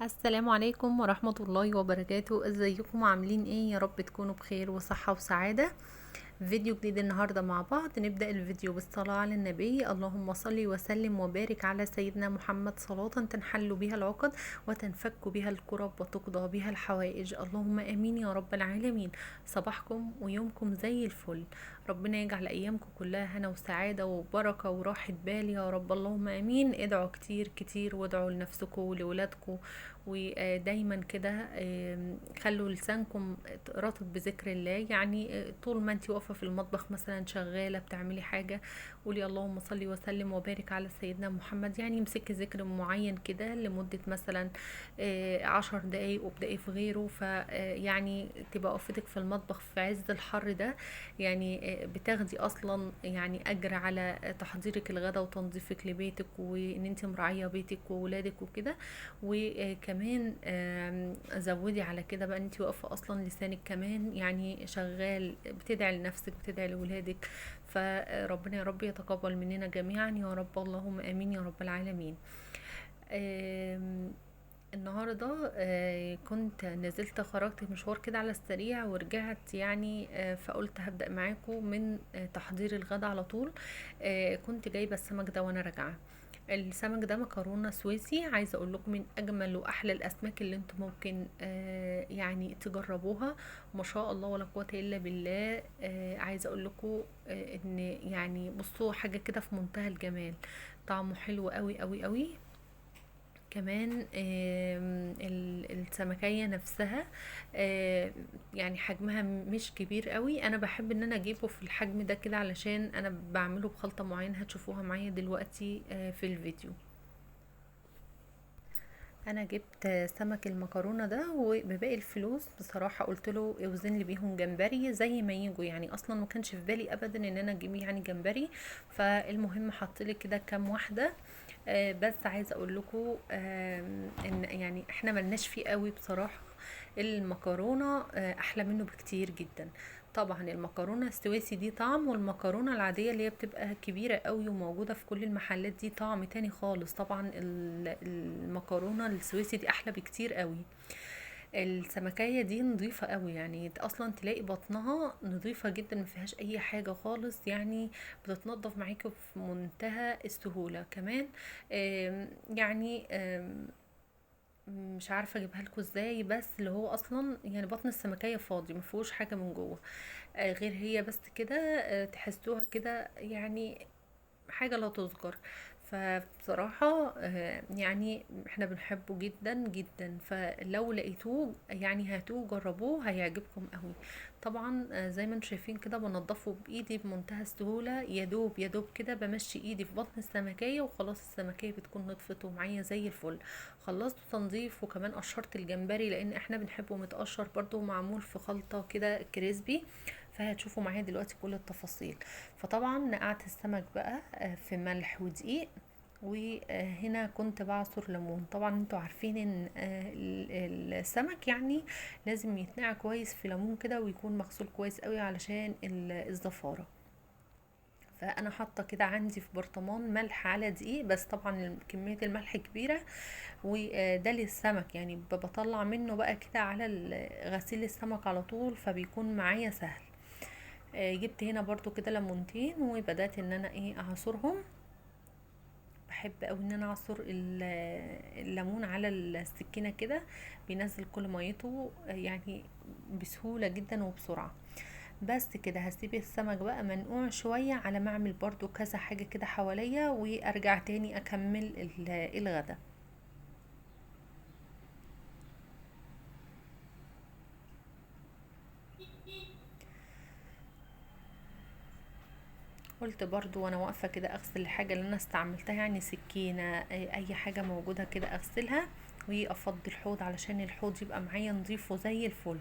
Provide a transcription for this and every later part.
السلام عليكم ورحمة الله وبركاته. ازيكم عاملين ايه؟ يا رب تكونوا بخير وصحة وسعادة. فيديو جديد النهاردة مع بعض. نبدأ الفيديو بالصلاة على النبي. اللهم صل وسلم وبارك على سيدنا محمد صلاة تنحل بها العقد وتنفك بها الكرب وتقضى بها الحوائج، اللهم امين يا رب العالمين. صباحكم ويومكم زي الفل، ربنا يجعل ايامكم كلها هنا وسعادة وبركة وراحة بال يا رب، اللهم امين. ادعوا كتير كتير وادعوا لنفسكم ولولادكم، ودايما كده خلوا لسانكم رطب بذكر الله. يعني طول ما انت واقفة في المطبخ مثلا شغالة بتعملي حاجة قولي اللهم صل وسلم وبارك على سيدنا محمد. يعني امسكي ذكر معين كده لمدة مثلا 10 دقايق وابدأي في غيره، فيعني تبقى وقفتك في المطبخ في عز الحر ده يعني بتاخدي اصلا يعني اجر على تحضيرك الغدا وتنظيفك لبيتك وان انت مراعيه بيتك وولادك وكده. وكمان زودي على كده بقى انت واقفة اصلا لسانك كمان يعني شغال، بتدعي لنفسك بتدعي لولادك. فربنا يا رب يتقبل مننا جميعا يا رب، اللهم امين يا رب العالمين. النهارده كنت نزلت خرجت مشوار كده على السريع ورجعت يعني، فقلت هبدأ معاكم من تحضير الغدا على طول. كنت جايبه السمك ده وانا راجعه. السمك ده مكرونه سويسي، عايزه اقول لكم من اجمل واحلى الاسماك اللي انتم ممكن يعني تجربوها، ما شاء الله ولا قوة الا بالله. عايزه اقول لكم ان يعني بصوا حاجة كده في منتهى الجمال، طعمه حلو قوي قوي قوي. كمان السمكية نفسها يعني حجمها مش كبير قوي. انا بحب ان انا اجيبه في الحجم ده كده علشان انا بعمله بخلطة معينة هتشوفوها معايا دلوقتي في الفيديو. انا جبت سمك المكرونة ده وبباقي الفلوس بصراحة قلت له اوزن لي بيهم جمبري زي ما يجوا، يعني اصلا ما كانش في بالي ابدا ان انا اجيب يعني جمبري. فالمهم حط لي كده كام واحدة، بس عايزه اقول لكم ان يعني احنا ملناش فيه قوي بصراحة. المكرونه احلى منه بكتير جدا. طبعا المكرونه السويسي دي طعم، والمكرونه العادية اللي هي بتبقى كبيرة قوي وموجودة في كل المحلات دي طعم تاني خالص. طبعا المكرونه السويسي دي احلى بكتير قوي. السمكية دي نظيفة قوي، يعني اصلا تلاقي بطنها نظيفة جدا ما فيهاش اي حاجة خالص، يعني بتتنظف معاكي في منتهى السهولة. كمان يعني مش عارفة اجيبها لكم ازاي، بس اللي هو اصلا يعني بطن السمكية فاضي ما فيهوش حاجة من جوه، غير هي بس كده، تحسوها كده يعني حاجة لا تذكر. فبصراحة يعني احنا بنحبه جدا جدا، فلو لقيتوه يعني هاتوه جربوه هيعجبكم قوي. طبعا زي ما انتم شايفين كده بنضفه بايدي بمنتهى السهولة، يا دوب يا دوب كده بمشي ايدي في بطن السمكية وخلاص السمكية بتكون نضفت ومعايا زي الفل. خلصت تنظيف وكمان قشرت الجمبري لان احنا بنحبه متقشر برضو ومعمول في خلطة كده كريسبي، فهتشوفوا معايا دلوقتي كل التفاصيل. فطبعا نقعت السمك بقى في ملح ودقيق، وهنا كنت بعصر ليمون. طبعا انتوا عارفين ان السمك يعني لازم يتنقع كويس في ليمون كده ويكون مغسول كويس قوي علشان الزفارة. فانا حاطه كده عندي في برطمان ملح على دقيق، بس طبعا كمية الملح كبيرة، وده للسمك يعني بطلع منه بقى كده على غسيل السمك على طول، فبيكون معايا سهل. جبت هنا برضو كده ليمونتين وبدات ان انا اعصرهم. بحب قوي ان انا اعصر الليمون على السكينة كده، بينزل كل ميته يعني بسهولة جدا وبسرعة. بس كده هسيب السمك بقى منقوع شوية على ما اعمل برضو كذا حاجة كده حواليا، وارجع تاني اكمل الغدا. قلت برضو وانا واقفة كده اغسل الحاجة اللي انا استعملتها، يعني سكينة اي حاجة موجودة كده اغسلها، وافضي الحوض علشان الحوض يبقى معايا نظيف وزي الفل.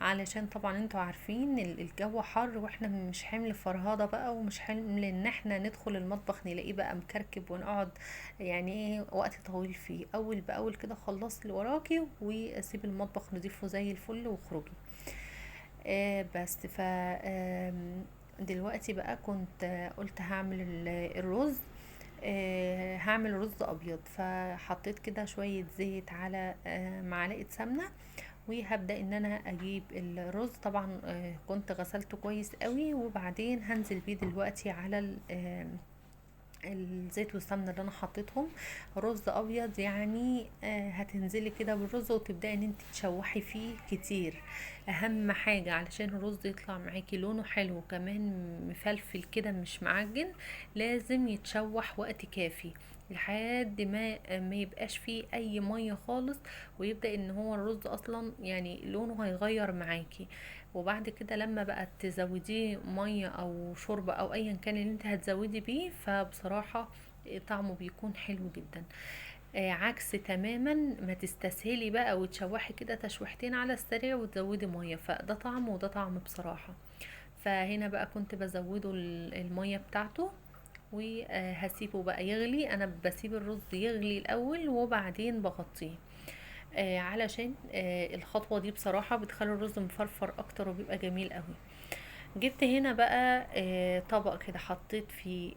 علشان طبعا انتوا عارفين الجو حر واحنا مش حمل فرهضه بقى، ومش حمل ان احنا ندخل المطبخ نلاقيه بقى مكركب ونقعد يعني وقت طويل فيه. اول باول كده خلصي اللي وراكي وسيبي المطبخ نظيفة زي الفل واخرجي. بس ف دلوقتي بقى كنت قلت هعمل الرز. هعمل رز ابيض. فحطيت كده شوية زيت على معلقة سمنة، وهبدأ ان انا اجيب الرز. طبعا كنت غسلته كويس قوي، وبعدين هنزل بيه دلوقتي على الزيت والسمنه اللي انا حطيتهم. رز ابيض يعني هتنزلي كده بالرز وتبداي ان انت تشوحي فيه كتير. اهم حاجة علشان الرز يطلع معاكي لونه حلو وكمان مفلفل كده مش معجن، لازم يتشوح وقت كافي لحد ما يبقاش فيه اي مية خالص، ويبدا ان هو الرز اصلا يعني لونه هيغير معاكي. وبعد كده لما بقى تزوديه مية او شوربة او ايا كان اللي انت هتزودي بيه، فبصراحة طعمه بيكون حلو جدا. عكس تماما ما تستسهلي بقى وتشوحي كده تشويحتين على السريع وتزودي مية، فده طعم وده طعم بصراحة. فهنا بقى كنت بزوده المية بتاعته، وهسيبه بقى يغلي. انا بسيب الرز يغلي الاول وبعدين بغطيه، علشان الخطوة دي بصراحة بتخلي الرز مفرفر اكتر وبيبقى جميل قوي. جبت هنا بقى طبق كده حطيت فيه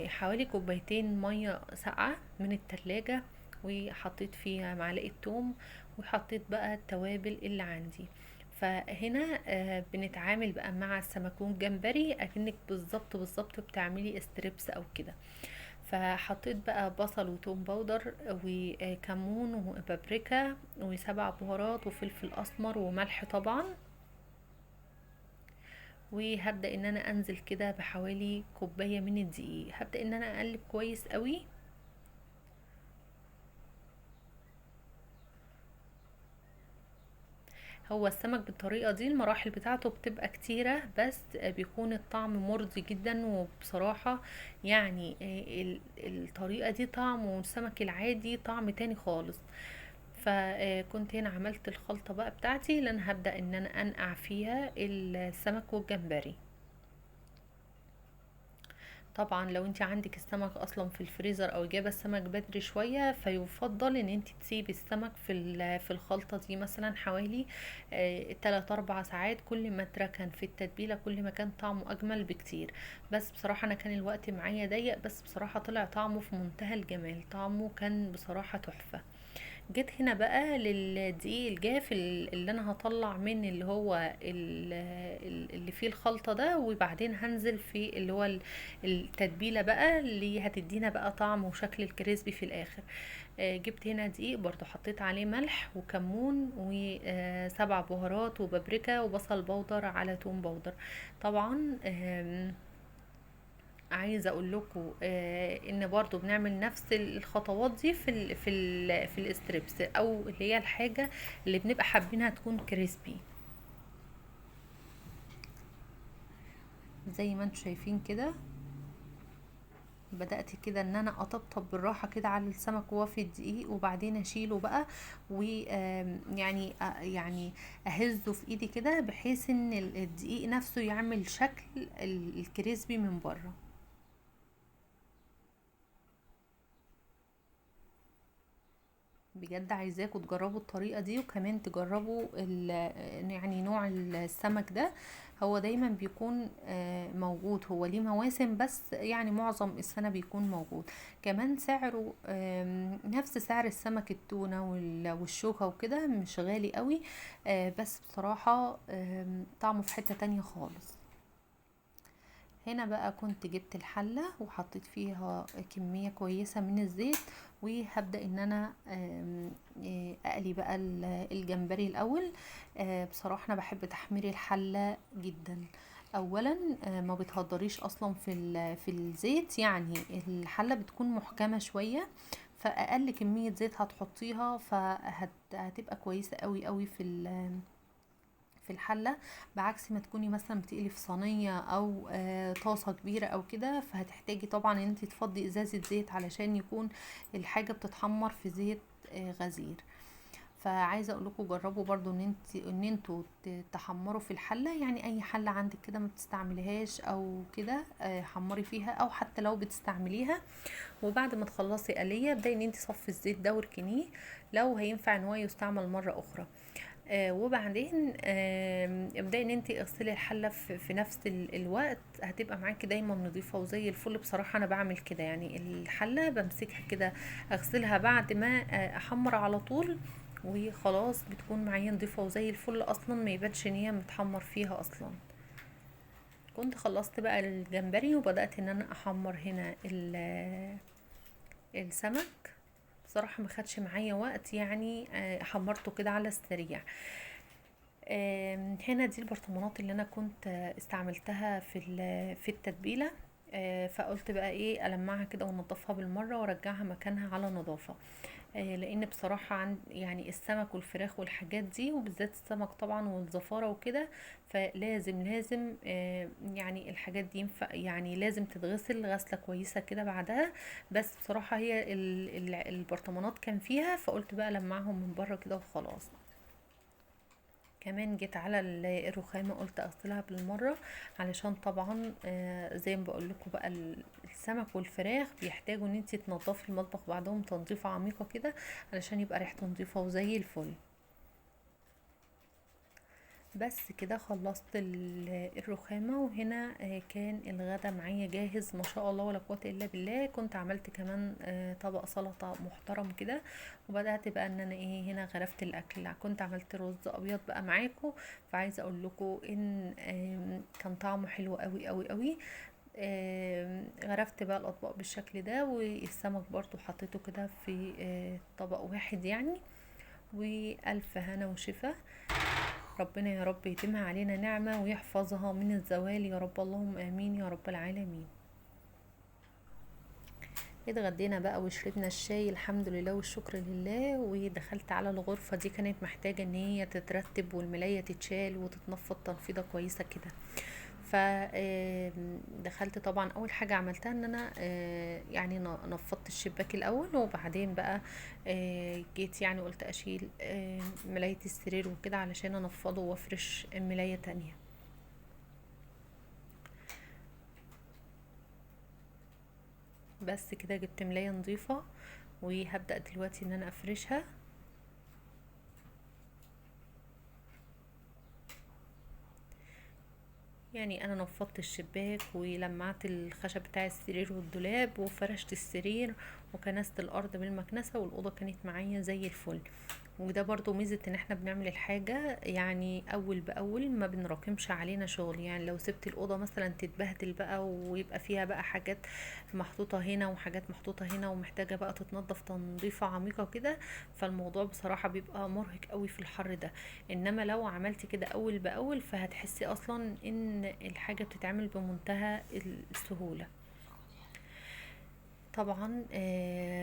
حوالي كوبايتين مية ساقعة من التلاجة، وحطيت فيها معلقة توم، وحطيت بقى التوابل اللي عندي. فهنا بنتعامل بقى مع السمك والجمبري اكنك بالظبط بالظبط بتعملي strips او كده. فحطيت بقى بصل وتوم powder وكمون وبابريكا وسبع بهارات وفلفل اسمر وملح طبعا. وهبدأ ان انا انزل كده بحوالي كوباية من الدقيق. هبدأ ان انا اقلب كويس قوي. هو السمك بالطريقة دي المراحل بتاعته بتبقى كتيرة، بس بيكون الطعم مرضي جدا. وبصراحة يعني الطريقة دي طعم، والسمك العادي طعم تاني خالص. فكنت هنا عملت الخلطة بقى بتاعتي اللي انا هبدأ ان انا انقع فيها السمك والجمبري. طبعا لو انت عندك السمك اصلا في الفريزر او جايبه السمك بدري شوية، فيفضل ان انت تسيبي السمك في الخلطة دي مثلا حوالي 3-4 ساعات. كل ما اتركن في التتبيله كل ما كان طعمه اجمل بكتير. بس بصراحة انا كان الوقت معايا ضيق، بس بصراحة طلع طعمه في منتهى الجمال، طعمه كان بصراحة تحفة. جيت هنا بقى للدقيق الجاف اللي انا هطلع من اللي هو اللي فيه الخلطة ده، وبعدين هنزل في اللي هو التتبيلة بقى اللي هتدينا بقى طعم وشكل الكريسبي في الاخر. جبت هنا دقيق برضو حطيت عليه ملح وكمون وسبع بهارات وبابريكا وبصل بودر على توم بودر. طبعا عايزه اقول لكم ان برضو بنعمل نفس الخطوات دي في ال strips، او اللي هي الحاجة اللي بنبقى حابينها تكون crispy زي ما انتم شايفين كده. بدأت كده ان انا اطبطب بالراحة كده على السمك وهو في الدقيق، وبعدين اشيله بقى ويعني يعني اهزه في ايدي كده بحيث ان الدقيق نفسه يعمل شكل ال crispy من بره. بجد عايزاكم تجربوا الطريقة دي، وكمان تجربوا يعني نوع السمك ده. هو دايما بيكون موجود، هو ليه مواسم بس يعني معظم السنة بيكون موجود. كمان سعره نفس سعر السمك التونة والشوكة وكده، مش غالي قوي، بس بصراحة طعمه في حتة تانية خالص. هنا بقى كنت جبت الحلة وحطيت فيها كمية كويسة من الزيت، وهبدأ ان انا اقلي بقى الجمبري الاول. بصراحة انا بحب تحمير الحلة جدا. اولا، ما بتهدريش اصلا في الزيت، يعني الحلة بتكون محكمة شوية، فاقل كمية زيت هتحطيها فهتبقى كويسة قوي قوي في الحلة، بعكس ما تكوني مثلا بتقلي في صينية او طاسة كبيرة او كده، فهتحتاجي طبعا ان انت تفضي ازازة زيت علشان يكون الحاجة بتتحمر في زيت غزير. فعايزة اقول لكم جربوا برضو ان انتوا تحمروا في الحلة، يعني اي حلة عندك كده ما بتستعمليهاش او كده، حمري فيها، او حتى لو بتستعمليها. وبعد ما تخلصي قلية ابداي ان انت صفي الزيت ده واركنيه لو هينفع ان هو يستعمل مرة اخرى. وبعدين ابدأي ان انت اغسلي الحلة في نفس الوقت، هتبقى معاكي دايما نظيفة وزي الفل. بصراحة انا بعمل كده، يعني الحلة بمسكها كده اغسلها بعد ما احمر على طول وخلاص، بتكون معايا نظيفة وزي الفل، اصلا ما يبانش ان هي متحمر فيها اصلا. كنت خلصت بقى الجمبري وبدأت ان انا احمر هنا السمك. بصراحة ما خدش معايا وقت يعني، حمرته كده على السريع. هنا دي البرطمانات اللي انا كنت استعملتها في التتبيلة، فقلت بقى ايه المعها كده ونضفها بالمرة وارجعها مكانها على نظافة، لان بصراحة يعني السمك والفراخ والحاجات دي، وبالذات السمك طبعا والزفارة وكده، فلازم يعني الحاجات دي يعني لازم تتغسل غسلة كويسة كده بعدها. بس بصراحة هي البرطمانات كان فيها، فقلت بقى لمعهم من بره كده وخلاص. كمان جيت على الرخامة قلت اغسلها بالمرة، علشان طبعا، زي ما بقول لكم بقى السمك والفراخ بيحتاجوا ان انتي تنظفي المطبخ بعدهم تنظيفة عميقة كده علشان يبقى ريحته نظيفة وزي الفل. بس كده خلصت الرخامة. وهنا، كان الغدا معايا جاهز ما شاء الله ولا قوة إلا بالله. كنت عملت كمان، طبق سلطة محترم كده، وبدأت بقى ان انا هنا غرفت الاكل. كنت عملت رز ابيض بقى معاكم، فعايزة اقول لكم ان، كان طعمه حلو قوي قوي قوي. غرفت بقى الاطباق بالشكل ده، والسمك برضو حطيته كده في، طبق واحد يعني. والف هنا وشفا، ربنا يا رب يتمها علينا نعمة ويحفظها من الزوال يا رب، اللهم امين يا رب العالمين. اتغدينا بقى وشربنا الشاي الحمد لله والشكر لله. ودخلت على الغرفة دي، كانت محتاجة ان هي تترتب والملاية تتشال وتتنفض تنفيضة كويسة كده. دخلت طبعا اول حاجة عملتها ان انا، نفضت الشباك الاول، وبعدين بقى، جيت قلت اشيل، ملاية السرير وكده علشان انفضه وافرش ملاية تانية. بس كده جبت ملاية نظيفة، وهبدأ دلوقتي ان انا افرشها. انا نفضت الشباك ولمعت الخشب بتاع السرير والدولاب، وفرشت السرير وكنست الارض بالمكنسة، والاوضة كانت معايا زي الفل. وده برضو ميزة ان احنا بنعمل الحاجة اول باول، ما بنراكمش علينا شغل. لو سبت الاوضة مثلا تتبهدل بقى ويبقى فيها بقى حاجات محطوطة هنا وحاجات محطوطة هنا ومحتاجة بقى تتنظف تنظيفة عميقة كده، فالموضوع بصراحة بيبقى مرهق قوي في الحر ده. انما لو عملتي كده اول باول فهتحسي اصلا ان الحاجة بتتعمل بمنتهى السهولة. طبعا،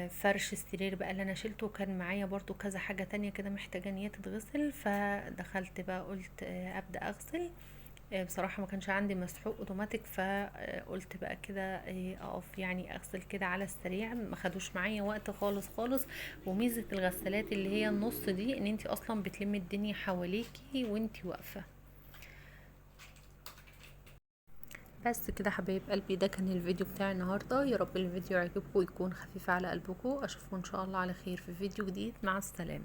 فرش السرير بقى اللي انا شلته كان معايا برضو كذا حاجة تانية كده محتاجة ان هي تتغسل، فدخلت بقى قلت، ابدأ اغسل. بصراحة ما كانش عندي مسحوق اوتوماتيك، فقلت بقى كده، اقف اغسل كده على السريع، ما خدوش معايا وقت خالص خالص. وميزة الغسالات اللي هي النص دي ان انتي اصلا بتلمي الدنيا حواليكي وانتي واقفة. بس كده حبايب قلبي، ده كان الفيديو بتاع النهاردة. يا رب الفيديو يعجبكم ويكون خفيف على قلبكم. اشوفكم ان شاء الله على خير في فيديو جديد. مع السلامة.